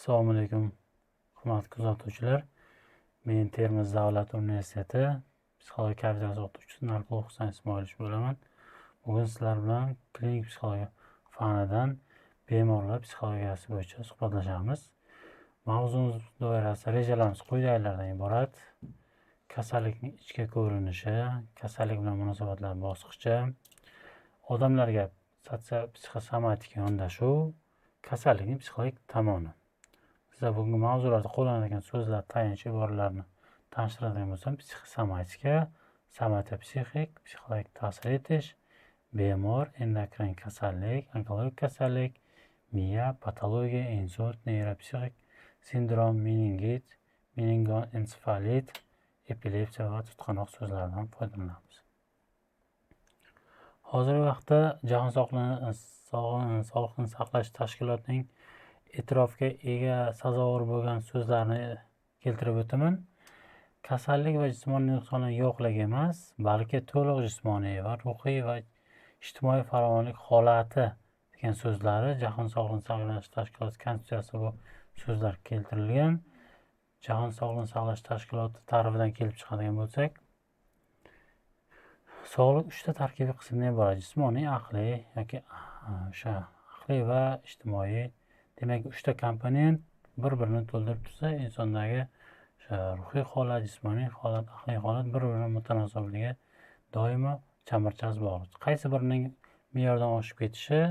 Assalomu alaykum, hurmatli kuzatuvchilar. Men Termiz davlat universiteti psixologiya kafedrasi o'qituvchisi Narqulov Husan Ismoilovich bo'laman. Bugun sizlar bilan klinik psixologiya fanidan bemorlar psixologiyasi bo'yicha suhbatlashamiz. Mavzumiz doirasida rejalarimiz quyidagilardan iborat: kasallikning ichki ko'rinishi, kasallik bilan munosabatlar bosqichi, odamlarga sotsial psixosomatik yondashuv, kasallikning psixologik tomoni. Sizlar bugungi mavzularda qo'llaniladigan so'zlar, tayanch iboralarni tanishtiradigan bo'lsam, psixosomatika, somatopsixik, psixologik ta'sir etish, bemor, endokrin kasallik, onkologik kasallik, miya, patologiya, insult, neyropsixik sindrom, meningit, meningoensefalit, epilepsiya va tutqanoq so'zlaridan foydalanamiz. Hozirgi vaqtda Jahon sog'liqni saqlash tashkilotining e'tirofga ega sazovor bo'lgan so'zlarni keltirib o'taman. Kasallik va jismoniy nuqsonlar yo'qligi emas, balki to'liq jismoniy va ruhiy va ijtimoiy farovonlik holati degan so'zlari Jahon sog'liqni saqlash tashkiloti konsepsiyasida bu so'zlar keltirilgan. Jahon sog'liqni saqlash tashkiloti ta'rifidan kelib chiqadigan bo'lsak, sog'liq uchta tarkibiy qismdan iborat: jismoniy, aqliy yoki o'sha aqliy va ijtimoiy. Demak, uchta komponent bir-birini to'ldirib tursa, insondagi o'sha ruhiy holat, jismoniy holat, aqliy holat bir-biri mutanosobligi doimo chambarchas bog'liq. Qaysi birining me'yordan oshib ketishi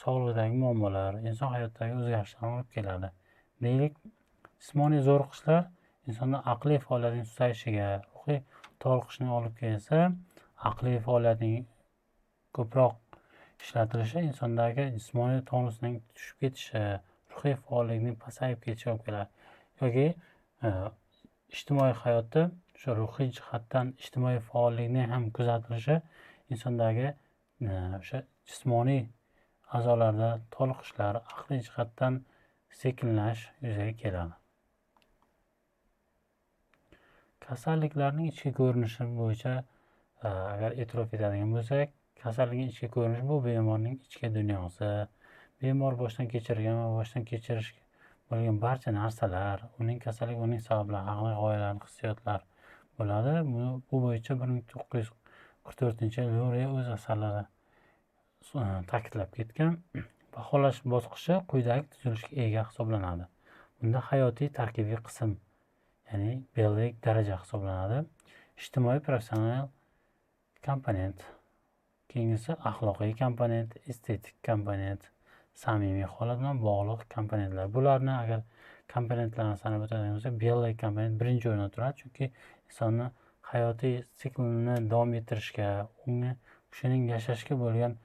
sog'liqdagi muammolar, inson hayotidagi o'zgarishlarni olib keladi. Deylik, jismoniy zo'riqishlar insonda aqliy faoliyatning susayishiga, ruhiy toliqishni olib kelsa, aqliy faoliyatning ko'proq ishlatilishi insondagi jismoniy tonusning tushib ketishi, ruhiy faollikning pasayib ketishiga olib keladi. Yoki ijtimoiy hayotda o'sha ruhiy jihatdan ijtimoiy faollikning ham kuzatilishi insondagi o'sha jismoniy a'zolarda toliqishlar, aqliy jihatdan sekinlash yuzaga keladi. Kasalliklarning ichki ko'rinishi bo'yicha agar e'tirof etadigan bo'lsak, kasallikning ichki ko'rinishi bu bemorning ichki dunyosi, bemor boshdan kechirgan va boshdan kechirish bo'lgan barcha narsalar, uning kasalligi, uning sabablari, haqli g'oyalar, hissiyotlar bo'ladi. Bu bo'yicha 1944-yil Luriya o'z asarlarida ta'kidlab ketgan. Baholash bosqichi quyidagi tuzilishga ega hisoblanadi. Bunda hayotiy tarkibiy qism, ya'ni biologik daraja hisoblanadi. Ijtimoiy professional komponent, keyingisi axloqiy komponent, estetik komponent, samimiy holat bilan bog'liq komponentlar. Bularni agar komponentlarni sanab o'tadigan bo'lsak, biologik komponent birinchi o'rinda turadi, chunki insonni hayotiy siklini davom ettirishga, unga kishining yashashga bo'lgan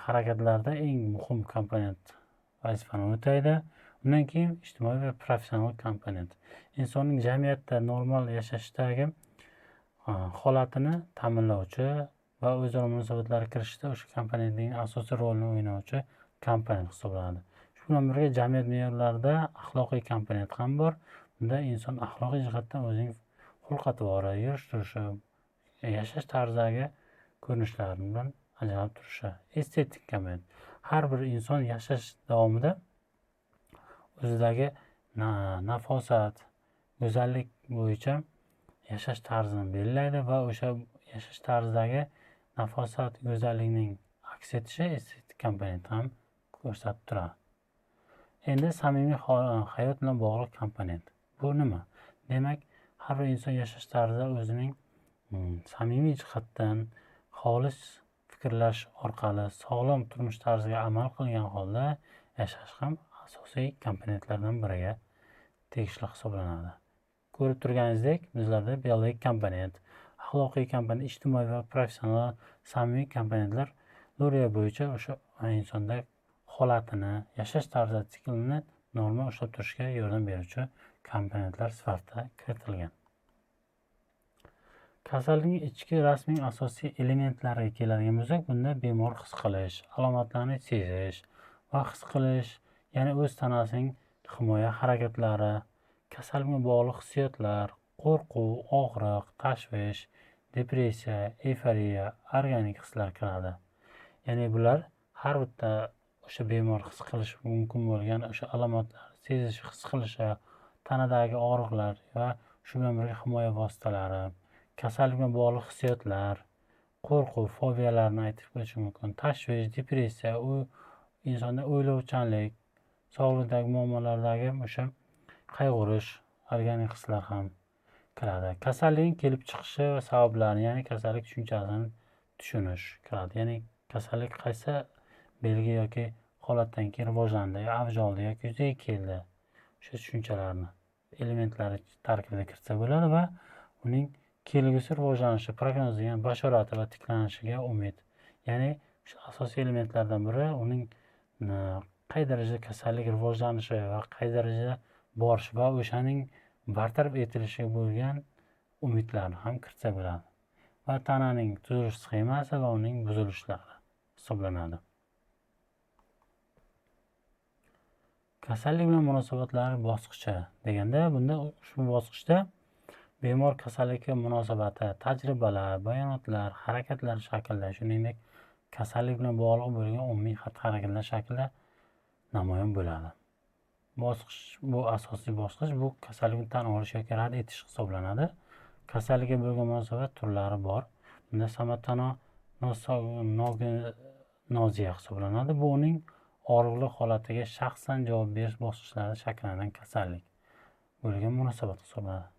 harakatlarda eng muhim komponent vazifani o'taydi. Undan keyin ijtimoiy va professional komponent. Insonning jamiyatda normal yashashdagi holatini ta'minlovchi va o'zaro munosabatlarga kirishda o'sha komponentning asosiy rolini o'ynovchi komponent hisoblanadi. Shu bilan birga jamiyat me'yorlarida axloqiy komponent ham bor. Bunda inson axloqiy jihatdan o'zining xulq-atvori, yurish-turishi, yashash tarzidagi ko'rinishlari bilan ajralib turishi. Estetik komponent. Har bir inson yashash davomida o'zidagi nafosat, go'zallik bo'yicha yashash tarzini belgilaydi va o'sha yashash tarzidagi nafosat, go'zallikning aks etishi estetik komponent ham ko'rsatib turadi. Endi samimiy hayot bilan bog'liq komponent. Bu nima? Demak, har bir inson yashash tarzida o'zining samimiy jihatdan xolis fikrlash orqali sog'lom turmush tarziga amal qilgan holda yashash ham asosiy komponentlardan biriga tegishli hisoblanadi. Ko'rib turganingizdek, bizlarda biologik komponent, axloqiy komponent, ijtimoiy va professional samimiy komponentlar Luriya bo'yicha o'sha insonda holatini, yashash tarzi siklini normal ushlab turishga yordam beruvchi komponentlar sifatida kiritilgan. Kasallikning ichki rasmining asosiy elementlariga keladigan bo'lsak, bunda bemor his qilish, alomatlarni sezish va his qilish, ya'ni o'z tanasining himoya harakatlari, kasallik bilan bog'liq hissiyotlar, qo'rquv, og'riq, tashvish, depressiya, eyforiya, organik hislar kiradi. Ya'ni bular har bitta o'sha bemor his qilishi mumkin bo'lgan o'sha alomatlar, sezish, his qilishi, tanadagi og'riqlar va shu bilan birga himoya vositalari, kasallik bilan bog'liq hissiyotlar, qo'rquv, fobiyalarni aytib o'tish mumkin, tashvish, depressiya, u insonda o'ylovchanlik, sog'liqdagi muammolardagi o'sha qayg'urish, organik hislar ham kiradi. Kasallikning kelib chiqishi va sabablarini, ya'ni kasallik tushunchasini tushunish kiradi. Ya'ni kasallik qaysi belgi yoki holatdan keyin rivojlandi, avj oldi yoki yuzaga keldi, o'sha tushunchalarni elementlari tarkibida kiritsa bo'ladi va uning kelgusi rivojlanishi, prognozi, ya'ni bashorati va tiklanishiga umid. Ya'ni o'sha asosiy elementlardan biri uning qay darajada kasallik rivojlanishi va qay darajada borishi va o'shaning bartaraf etilishiga bo'lgan umidlarni ham kiritsa bo'ladi. Va tananing tuzilish sxemasi va uning buzilishlari hisoblanadi. Kasallik bilan munosabatlar bosqichi deganda, bunda ushbu bosqichda bemor kasallikka munosabati, tajribalar, bayonotlar, harakatlar shaklida, shuningdek kasallik bilan bog'liq bo'lgan umumiy xatti-harakatlar shaklida namoyon bo'ladi. Bosqich, bu asosiy bosqich, bu kasallikni tan olish yoki rad etish hisoblanadi. Kasallikka bo'lgan munosabat turlari bor. Bunda somatanoziya hisoblanadi. Bu uning og'riqli holatiga shaxsan javob berish bosqichlarida shakllangan kasallik bo'lgan munosabat hisoblanadi.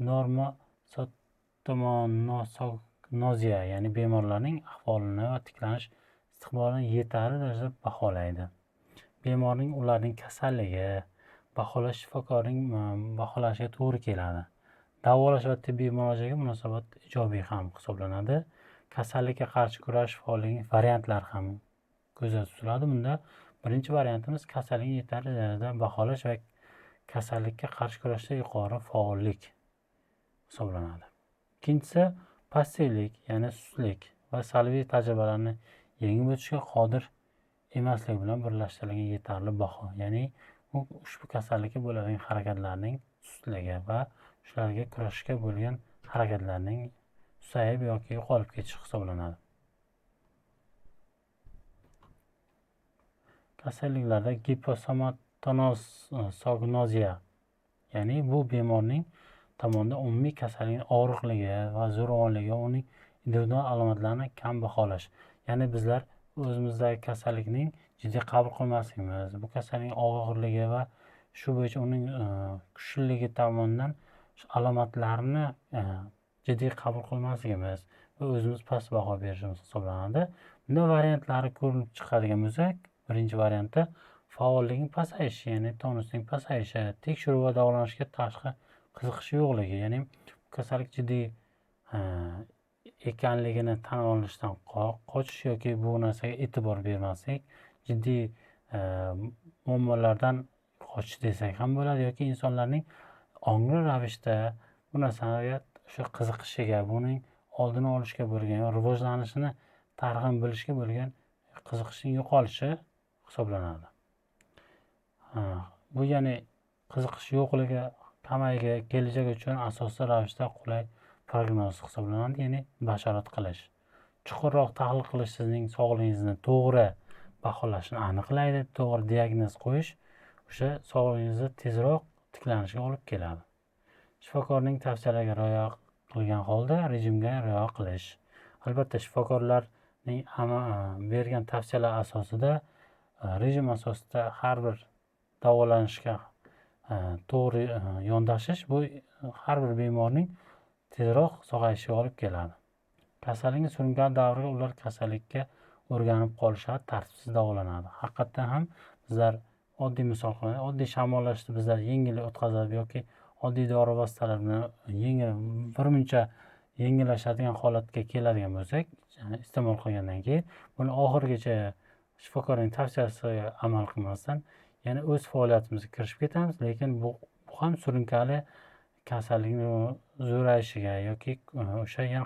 Norma sotomonoziya, ya'ni bemorlarning ahvolini va tiklanish istiqbolini yetarli darajada baholaydi. Bemorning ularning kasalligi baholash shifokorning baholashiga to'g'ri keladi. Davolash va tibbiy muolajaga munosabat ijobiy ham hisoblanadi. Kasallikka qarshi kurash faolligining variantlari ham ko'zda tutiladi. Bunda birinchi variantimiz kasallikni yetarli darajada baholash va kasallikka qarshi kurashda yuqori faollik hisoblanadi. Ikkinchisi passivlik, ya'ni sustlik va salbiy tajribalarni yengib o'tishga qodir emaslik bilan birlashtirilgan yetarli baho, ya'ni bu ushbu kasallikka bo'ladigan harakatlarning sustligi va shularga kurashishga bo'lgan harakatlarning susayib yoki yo'qolib ketishi hisoblanadi. Kasalliklarda giposomatonozonoziya, ya'ni bu bemorning tomonidan umumiy kasallikning og'riqligi va zo'ravonligi, uning individual alomatlarini kam baholash, ya'ni bizlar o'zimizdagi kasallikning jiddiy qabul qilmasligimiz, bu kasallikning og'irligi va shu bo'yicha uning kuchliligi tomonidan alomatlarini jiddiy qabul qilmasligimiz va o'zimiz past baho berishimiz hisoblanadi. Bunda variantlari ko'rinib chiqadigan bo'lsak, birinchi variantda faollikning pasayishi, ya'ni tonusning pasayishi, tekshiruv va davolanishga tashqi qiziqishi yo'qligi, ya'ni kasallik jiddiy ekanligini tan olishdan qochish yoki bu narsaga e'tibor bermaslik, jiddiy muammolardan qochish desak ham bo'ladi, yoki insonlarning ongli ravishda bu narsaga o'sha qiziqishiga, buning oldini olishga bo'lgan, rivojlanishini tarixini bilishga bo'lgan qiziqishning yo'qolishi hisoblanadi. Bu ya'ni qiziqish yo'qligi kamayga kelajak uchun asosli ravishda qulay prognoz hisoblanadi, ya'ni bashorat qilish. Chuqurroq tahlil qilish sizning sog'lig'ingizni to'g'ri baholashni aniqlaydi, to'g'ri diagnoz qo'yish o'sha sog'lig'ingizni tezroq tiklanishiga olib keladi. Shifokorning tavsiyalariga rioya qilgan holda rejimga rioya qilish. Albatta shifokorlarning bergan tavsiyalari asosida rejim asosida har bir davolanishga to'g'ri yondashish bu har bir bemorning tezroq sog'ayishiga olib keladi. Kasallikning surunkali davrida ular kasallikka o'rganib qolishadi, tartibsiz davolanadi. Haqiqatdan ham bizlar oddiy misol qilaylik, oddiy shamollashni bizlar yengil o'tkazib yoki oddiy dori vositalari bilan yengil birmuncha yengillashadigan holatga keladigan bo'lsak, iste'mol qilgandan keyin buni oxirigacha shifokorning tavsiyasiga amal qilmasdan yana o'z faoliyatimizga kirishib ketamiz, lekin bu ham surunkali kasallikni zo'rayishiga yoki o'sha yana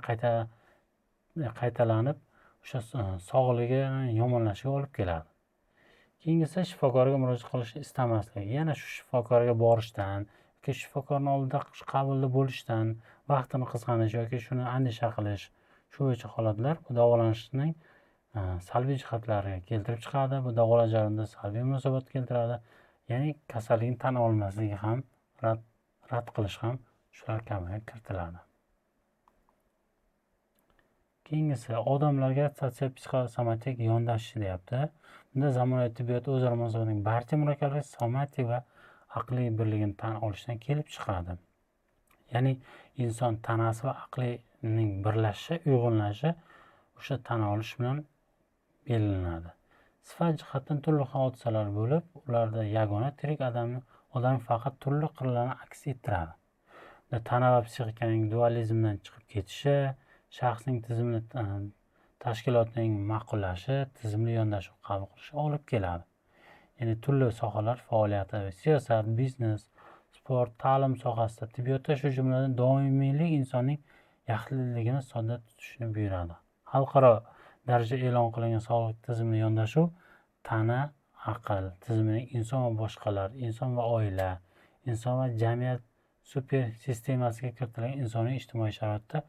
qaytalanib o'sha sog'ligini yomonlashiga olib keladi. Keyingisi shifokorga murojaat qilishni istamasligi, yana shu shifokorga borishdan yoki shifokorning oldida qabulda bo'lishdan vaqtini qizg'anish yoki shuni andisha qilish, shu bo'yicha holatlar bu davolanishning salbiy jihatlarga keltirib chiqadi. Bu davolash jarayonida salbiy munosabat keltiradi. Ya'ni kasallikni tan olmasligi ham, rad qilish ham shular kabiga kiritiladi. Keyingisi odamlarga sotsial-psixosomatik yondashish deyapti. Bunda zamonaviy tibbiyot o'zaro munosabatining barcha murakkabligi somatik va aqliy birligini tan olishdan kelib chiqadi. Ya'ni inson tanasi va aqlining birlashishi, uyg'unlashishi o'sha tan olish bilan belgilanadi. Sifat jihatdan turli hodisalar bo'lib, ularda yagona tirik odam faqat turli qirlarni aks ettiradi. Tana va psixikaning dualizmdan chiqib ketishi, shaxsning tizimli tashkilotning ma'qullashi, tizimli yondashuv qabul qilishi olib keladi. Ya'ni turli sohalar faoliyati, siyosat, biznes, sport, ta'lim sohasida, tibbiyotda, shu jumladan doimiylik insonning yaxlitligini sodda tutishni buyuradi. Xalqaro darajada e'lon qilingan sog'liq tizimli yondashuv tana, aql tizimining inson va boshqalar, inson va oila, inson va jamiyat super sistemasiga kiritilgan insoniy ijtimoiy sharoitda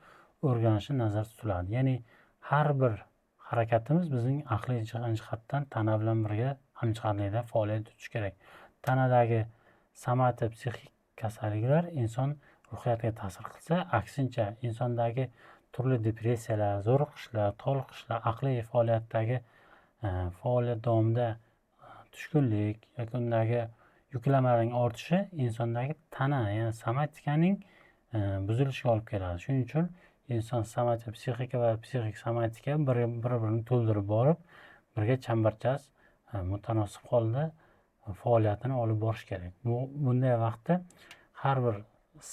o'rganishi nazarda tutiladi. Ya'ni har bir harakatimiz bizning aqliy jihatdan tana bilan birga hamjihatlikda faoliyat yuritish kerak. Tanadagi somatik psixik kasalliklar inson ruhiyatiga ta'sir qilsa, aksincha insondagi turli depressiyalar, zo'riqishlar, toliqishlar, aqliy faoliyatdagi faoliyat davomida tushkunlik yoki undagi yuklamalarning ortishi insondagi tana, ya'ni somatikaning buzilishiga olib keladi. Shuning uchun inson somatik psixika va psixik somatika bir-birini to'ldirib borib, birga chambarchas mutanosib holda faoliyatini olib borish kerak. Bunday vaqtda har bir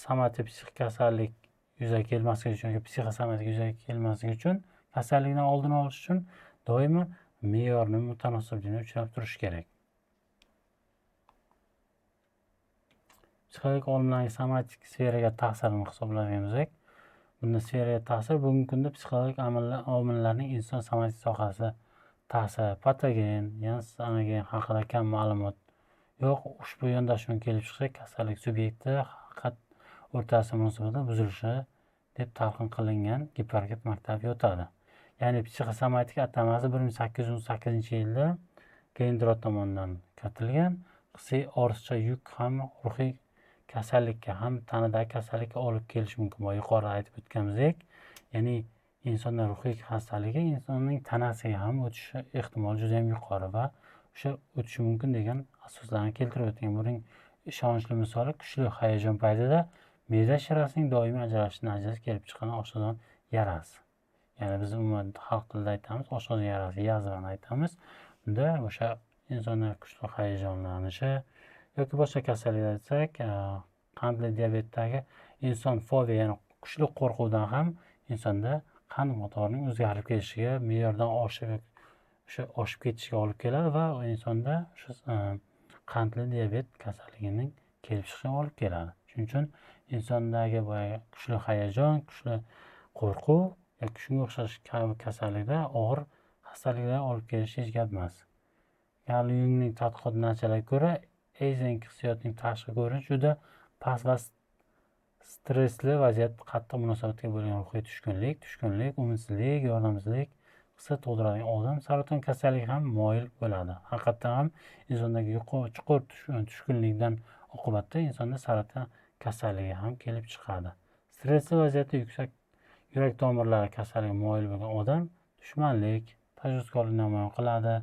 somatik psixik kasallik yuzaga kelmasligi uchun yoki psixosomatik yuzaga kelmasligi uchun, kasallikni oldini olish uchun doimo me'yorni mutanosibligini ushlab turish kerak. Psixologik olimlarning somatik sferaga ta'sirini hisoblagan bo'lsak, bunda sferaga ta'sir bugungi kunda psixologik omillarning inson somatik sohasi ta'siri, patogen, ya'ni sanogen haqida kam ma'lumot yo'q. Ushbu yondashuvdan kelib chiqishi kasallik subyekti haqiqat o'rtasida munosabatlar buzilishi deb talqin qilingan Gippokrat maktabi yotadi. Ya'ni psixosomatik atamasi 1818-yilda Gendrot tomonidan kiritilgan. Hissiy ortiqcha yuk ham ruhiy kasallikka, ham tanadagi kasallikka olib kelishi mumkin. Boya yuqorida aytib o'tganimizdek, ya'ni insonda ruhiy xastaligi insonning tanasiga ham o'tishi ehtimoli juda ham yuqori va o'sha o'tishi mumkin degan asoslarni keltirib o'tgan. Buning ishonchli misoli kuchli hayajon paytida me'da shirasining doimiy ajralishi natijasida kelib chiqqan oshqozon yarasi. Ya'ni biz umuman xalq tilida aytamiz, oshqozon yarasi, yazvani aytamiz. Bunda o'sha insonlar kuchli hayajonlanishi yoki boshqa kasalliklar aytsak, qandli diabetdagi inson fobiya, ya'ni kuchli qo'rquvdan ham insonda qand miqdorining o'zgarib ketishiga, me'yordan oshib o'sha oshib ketishiga olib keladi va insonda o'sha qandli diabet kasalligining kelib chiqishiga olib keladi. Shuning uchun insondagi boyagi kuchli hayajon, kuchli qo'rquv yoki shunga o'xshash kasalliklar og'ir xastaliklarga olib kelishi hech gap emas. Karl Yungning tadqiqot natijalariga ko'ra, Eysenk hissiyotning tashqi ko'rinishi juda past va stressli vaziyat qattiq munosabatga bo'lgan ruhiy tushkunlik, umidsizlik, yordamsizlik hissi tug'diradigan odam saraton kasalligi ham moyil bo'ladi. Haqiqatdan ham insondagi chuqur tushkunlikdan oqibatda insonda saraton kasalligi ham kelib chiqadi. Stressli vaziyatda yuksak yurak tomirlari kasalligiga moyil bo'lgan odam dushmanlik, tajovuzkorlik namoyon qiladi,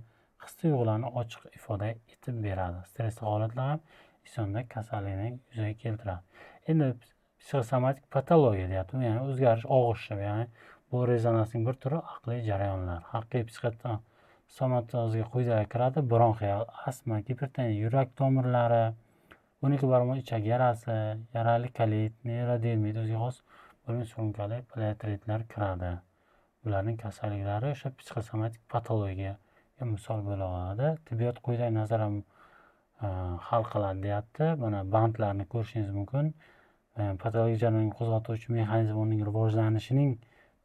his tuyg'ularni ochiq ifoda etib beradi. Stressli holatlar ham insonda kasallikni yuzaga keltiradi. Endi psixosomatik patologiya deyapti, ya'ni o'zgarish, og'ishish, ya'ni bu rezonansning bir turi aqliy jarayonlar. Haqiqiy psixosomatozga quyidagilar kiradi: bronxial astma, gipertoniya, yurak tomirlari, 12 barmoq ichak yarasi, yarali kolit, neyrodermit, o'ziga xos bo'lgan surunkali poliartritlar kiradi. Bularning kasalliklari o'sha psixosomatik patologiyaga misol bo'la oladi. Tibbiyot quyidagi nazaran hal qiladi deyapti. Mana bandlarni ko'rishingiz mumkin. Patologik jarayonni qo'zg'atuvchi mexanizm uning rivojlanishining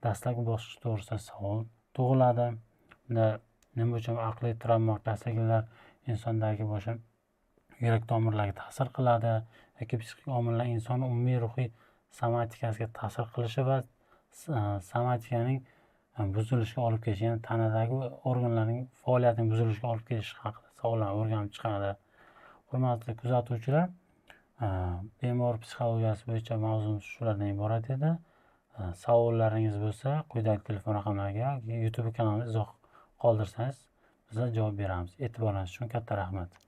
dastlabki bosqichi to'g'risida savol tug'iladi. Bunda nima uchun aqliy travma kasalliklar insondagi boshqa yurak tomirlariga ta'sir qiladi yoki psixik omillar inson umumiy ruhiy somatikasiga ta'sir qilishi va somatikaning buzilishiga olib kelishi, ya'ni tanadagi organlarning faoliyatining buzilishiga olib kelishi haqida savollarni o'rganib chiqadi. Hurmatli kuzatuvchilar, bemor psixologiyasi bo'yicha mavzumiz shulardan iborat edi. Savollaringiz bo'lsa, quyidagi telefon raqamlariga yoki YouTube kanalimizga izoh qoldirsangiz, bizlar javob beramiz. E'tiboringiz uchun katta rahmat.